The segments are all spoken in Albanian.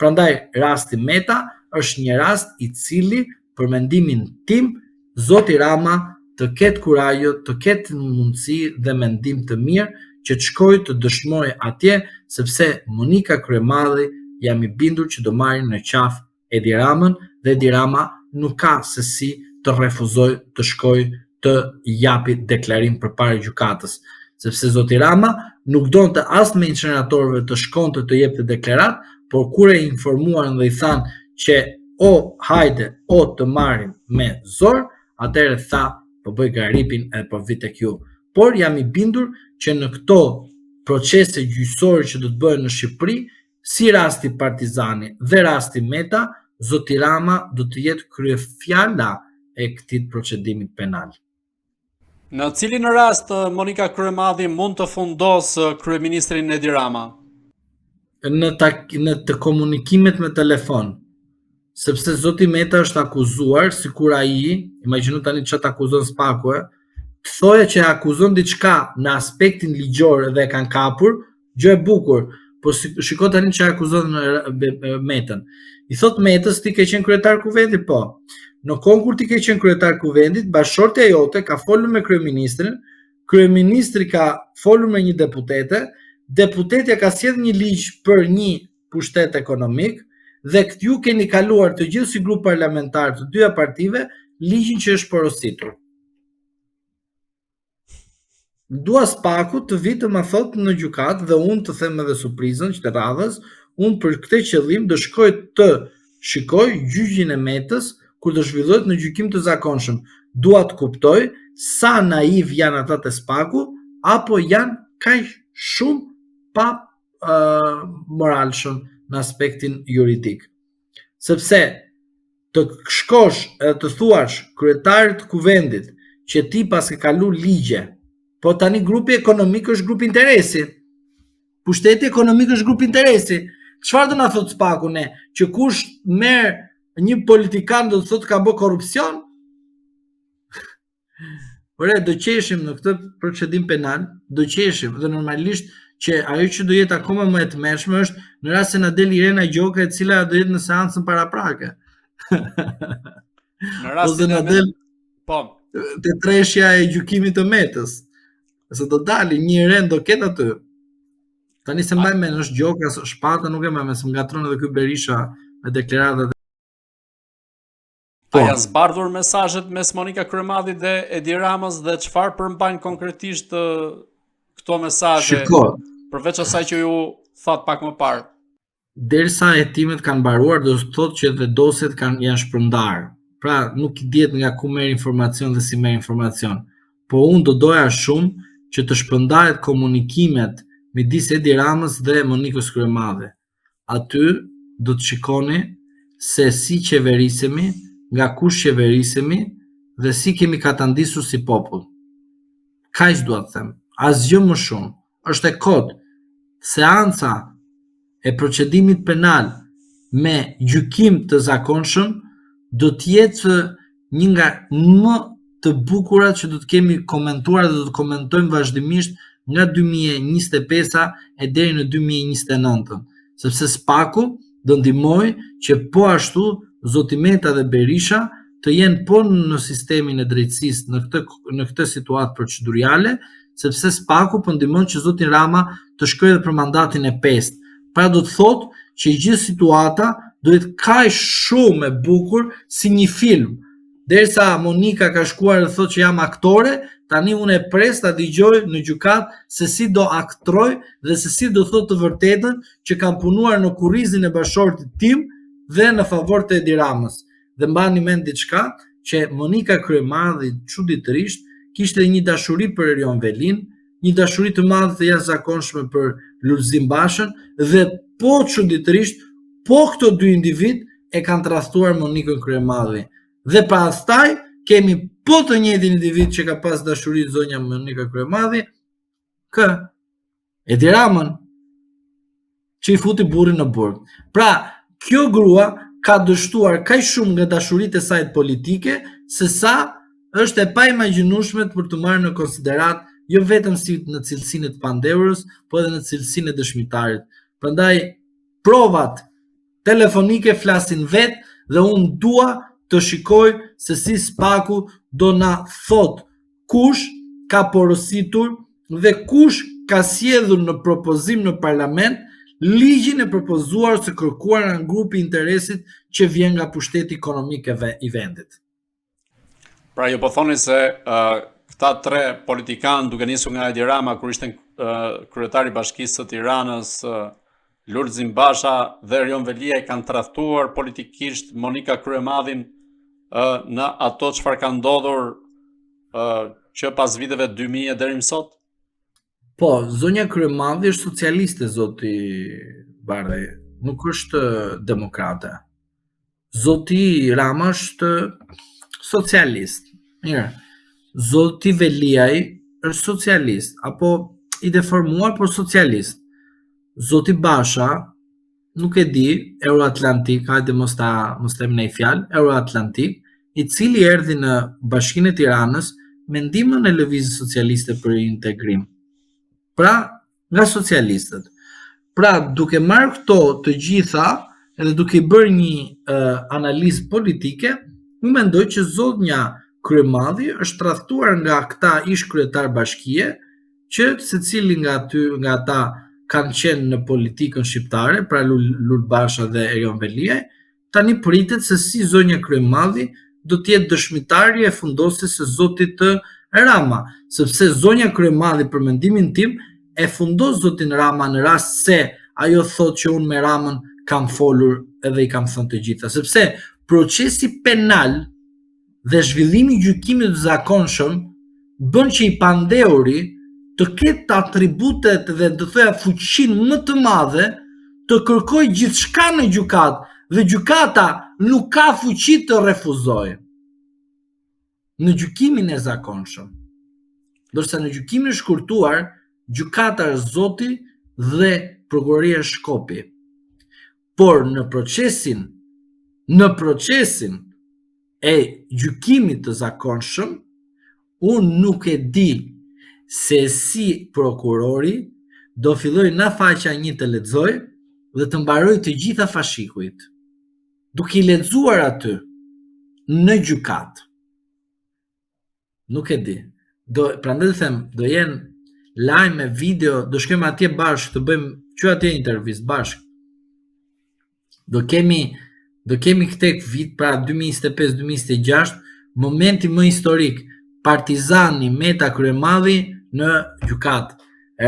Prandaj rasti Meta është një rast i cili për mendimin tim zoti Rama të ketë kurajo, të ketë mundësi dhe mendim të mirë që të shkojë të dëshmojë atje, sepse Monika Kryemadhi jam i bindur që do marrin në qafë Edi Ramën dhe Edi Rama nuk ka se si të refuzojë të shkojë të japi deklarim përpara gjykatës, sepse zoti Rama nuk donte as me inceneratorëve të shkonte të jepte deklaratë, por kur e informuan dhe i thanë që o hajde o të marrim me zor, atëherë tha po bëj garipin edhe po vi tek ju. Por jam i bindur që në këto procese gjyqësore që do të bëhen në Shqipëri, si rasti Partizani dhe rasti Meta, zoti Rama do të jetë kryefjala e këtij procedimi penal. Në cilin rast Monika Kryemadhi mund të fundosë kryeministrin Edi Rama? Në tak, në të komunikimet me telefon, sepse zoti Meta është akuzuar sikur ai, imagjino tani çfarë të akuzon SPAK-u, e, të thoja që e akuzon diçka në aspektin ligjor dhe e kanë kapur, Gjë e bukur, po si, shiko tani çfarë akuzon Metën. I thot Metës ti ke qenë kryetar kuvendit, po. Në kohën kur ti ke qenë kryetar kuvendit, bashkëshortja jote ka folur me kryeministrin, kryeministri ka folur me një deputete, deputetja ka sjellë një ligj për një pushtet ekonomik dhe këtë ju keni kaluar të gjithë si grup parlamentar të dyja partive ligjin që është porositur. Dua SPAK-u të vijë të ma thotë në gjykatë dhe unë të them edhe surprizën që të radhës, unë për këtë qëllim do shkoj të shikoj gjyqin e Metës kur do zhvillohet në gjykim të zakonshëm. Dua të kuptoj sa naiv janë ata te SPAK-u apo janë kaq shumë pa uh, moralshëm në aspektin juridik. Sepse të shkosh edhe të thuash kryetarit të kuvendit që ti paske kalu ligje, po tani grupi ekonomik është grup interesi. Pushteti ekonomik është grup interesi. Çfarë do na thotë SPAK-u ne? Që kush merr një politikan do të thotë ka bë korrupsion? Ore, do qeshim në këtë procedim penal, do qeshim dhe normalisht që ajo që do jetë akoma më e tmerrshme është në rast se na del Irena Gjoka e cila do jetë në seancën paraprake. Në rast se na del po te treshja e gjykimit të Metës. Se do dali një Irenë do ketë aty. Tani s'e mbaj mend, është Gjoka, Shpata, nuk e mbaj mend, se më ngatërron edhe ky Berisha me deklaratat Po. A janë zbardhur mesazhet mes Monika Kryemadhit dhe Edi Ramës dhe çfarë përmbajnë konkretisht këto mesazhe? Shiko. Përveç asaj që ju thatë pak më parë. Derisa hetimet kanë mbaruar, do të thotë që edhe dosjet kanë janë shpërndarë. Pra, nuk i dihet nga ku merr informacion dhe si merr informacion. Po unë do doja shumë që të shpërndahet komunikimet midis Edi Ramës dhe Monikës Kryemadhi. Aty do të shikoni se si qeverisemi, nga kush qeverisemi dhe si kemi katandisur si popull. Kaq dua të them, asgjë më shumë. Është e kotë. Seanca e procedimit penal me gjykim të zakonshëm do të jetë një nga më të bukurat që do të kemi komentuar dhe do të komentojmë vazhdimisht nga 2025-a e deri në 2029-ën, sepse SPAK-u do ndihmojë që po ashtu zoti Meta dhe Berisha të jenë po në sistemin e drejtësisë në këtë në këtë situatë proceduriale, sepse SPAK-u po ndihmon që zotin Rama të shkojë edhe për mandatin e pestë. Pra do të thotë që gjithë situata do jetë kaq shumë e bukur si një film. Derisa Monika ka shkuar dhe thotë që jam aktore, tani unë e pres ta dëgjoj në gjykatë se si do aktroj dhe se si do thotë të vërtetën që kam punuar në kurrizin e bashkëshortit tim dhe në favor të Edi Ramës. Dhe mbani mend diçka që Monika Kryemadhi çuditërisht kishte një dashuri për Erion Velinë, një dashuri të madhe të jashtëzakonshme për Lulzim Bashën dhe po çuditërisht po këto dy individ e kanë tradhtuar Monikën Kryemadhi. Dhe pastaj kemi po të njëjtin individ që ka pas dashuri zonja Monika Kryemadhi, kë Edi Ramën që i futi burrin në burg. Pra, kjo grua ka dështuar kaq shumë nga dashuritë e saj politike, se sa është e paimagjinueshme për të marrë në konsideratë jo vetëm si në cilësinë e të pandehurës, po edhe në cilësinë e dëshmitarit. Prandaj provat. Telefonike flasin vetë dhe unë dua të shikoj se si SPAK-u do na thotë kush ka porositur dhe kush ka sjellur në propozim në parlament ligjin e propozuar ose kërkuar nga grupi i interesit që vjen nga pushteti ekonomik i vendit. Pra ju po thoni se uh, këta tre politikanë duke nisur nga Edi Rama kur ishte uh, kryetari i Bashkisë së Tiranës, uh, Lulzim Basha dhe Erion Veliaj kanë tradhtuar politikisht Monika Kryemadhin uh, në ato çfarë ka ndodhur uh, që pas viteve 2000 e deri më sot? Po, zonja Kryemadhi është socialiste, zoti Bardhi, nuk është demokrate. Zoti Rama është socialist. Mirë. Zoti Veliaj është socialist apo i deformuar por socialist. Zoti Basha nuk e di, Euroatlantik, hajde mos ta mos them ndonjë fjalë, Euroatlantik, i cili erdhi në Bashkinë e Tiranës me ndihmën e Lëvizjes Socialiste për Integrim. Pra, nga socialistët. Pra, duke marrë këto të gjitha edhe duke i bërë një uh, analizë politike, unë mendoj që zonja Kryemadhi është tradhtuar nga këta ish kryetar bashkie, që secili nga aty nga ata kanë qenë në politikën shqiptare, pra Lul, Lul Basha dhe Erion Veliaj, Tani pritet se si zonja Kryemadhi do të jetë dëshmitari e fundosjes së zotit Rama, sepse zonja Kryemadhi për mendimin tim e fundos zotin Rama në rast se ajo thotë që unë me Ramën kam folur edhe i kam thënë të gjitha, sepse procesi penal dhe zhvillimi i gjykimit të zakonshëm bën që i pandehuri të ketë atributet dhe do thoja fuqinë më të madhe të kërkojë gjithçka në gjykatë dhe gjykata nuk ka fuqi të refuzojë në gjykimin e zakonshëm. Ndërsa në gjykimin e shkurtuar, gjykata është zoti dhe prokuroria është shkopi. Por në procesin në procesin e gjykimit të zakonshëm, unë nuk e di se si prokurori do fillojë nga faqja një të lexojë dhe të mbarojë të gjitha fashikujt, duke i lexuar aty në gjykatë. Nuk e di. Do prandaj të them, do jenë lajme, video, do shkojmë atje bashkë të bëjmë që atje intervistë bashkë. Do kemi do kemi këtë vit pra 2025-2026 momenti më historik Partizani Meta Kryemadhi në gjykatë.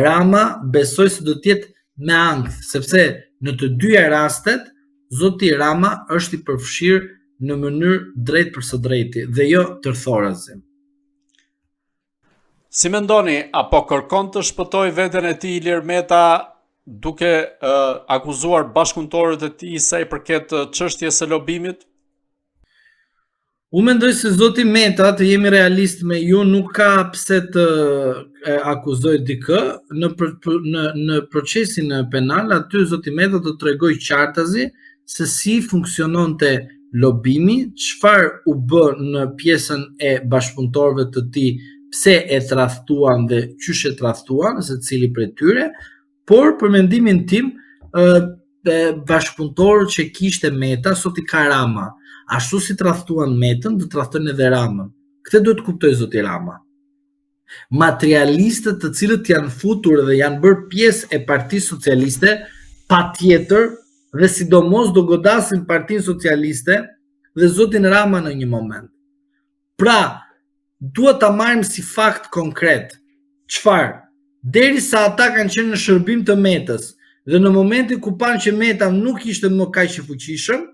Rama besoj se do të jetë me ankth, sepse në të dyja rastet zoti Rama është i përfshirë në mënyrë drejt për së drejti dhe jo tërthorazi. Si mendoni, a po kërkon të shpëtojë veten e tij Ilir Meta duke uh, akuzuar bashkëpunëtorët e tij sa i përket çështjes së lobimit? Unë mendoj se zoti Meta, të jemi realist me ju, nuk ka pse të akuzojë dikë në për, në në procesin penal, aty zoti Meta do të tregojë qartazi se si funksiononte lobimi, çfarë u bë në pjesën e bashkëpunëtorëve të tij, pse e tradhtuan dhe qysh e tradhtuan secili prej tyre, Por për mendimin tim, ë bashkëpunëtorët që kishte Meta sot i ka Rama. Ashtu si tradhtuan Metën, do tradhtojnë edhe Ramën. Këtë duhet të kuptojë zoti Rama. Materialistët të cilët janë futur dhe janë bërë pjesë e Partisë Socialiste, patjetër dhe sidomos do godasin Partinë Socialiste dhe zotin Rama në një moment. Pra, duhet ta marrim si fakt konkret. Çfarë? Derisa ata kanë qenë në shërbim të Metës dhe në momentin ku panë që Meta nuk ishte më kaq i fuqishëm,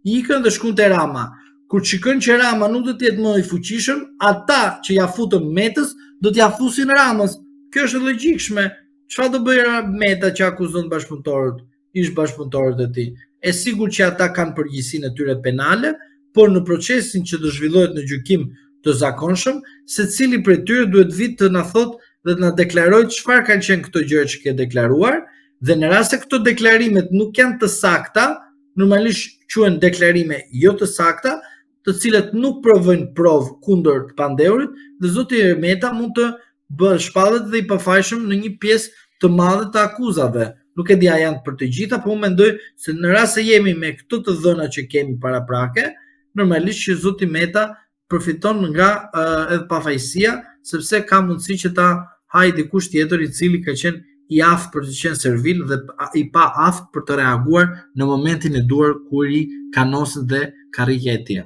ikën dhe shkun te Rama. Kur shikojnë që Rama nuk do të jetë më i fuqishëm, ata që ia futën Metës do t'ia fusin Ramës. Kjo është e logjikshme. Çfarë do bëjë Meta që akuzon bashkëpunëtorët? ish bashkëpunëtorët e tij. E sigurt që ata kanë përgjegjësinë e tyre penale, por në procesin që do zhvillohet në gjykim të zakonshëm, secili prej tyre duhet vijë të na thotë dhe të na deklarojë çfarë kanë qenë këto gjëra që ke deklaruar dhe në rast se këto deklarimet nuk janë të sakta, normalisht quhen deklarime jo të sakta, të cilat nuk provojnë provë kundër të pandehurit dhe zoti Meta mund të bëhet shpallet dhe i pafajshëm në një pjesë të madhe të akuzave. Nuk e di a janë për të gjitha, po unë mendoj se në rast se jemi me këto të dhëna që kemi paraprake, normalisht që zoti Meta përfiton nga uh, edhe pafajësia, sepse ka mundësi që ta hajë dikush tjetër i cili ka qenë i aftë për të qenë servil dhe i paaftë për të reaguar në momentin e duhur kur i kanoset dhe karrigia e tij.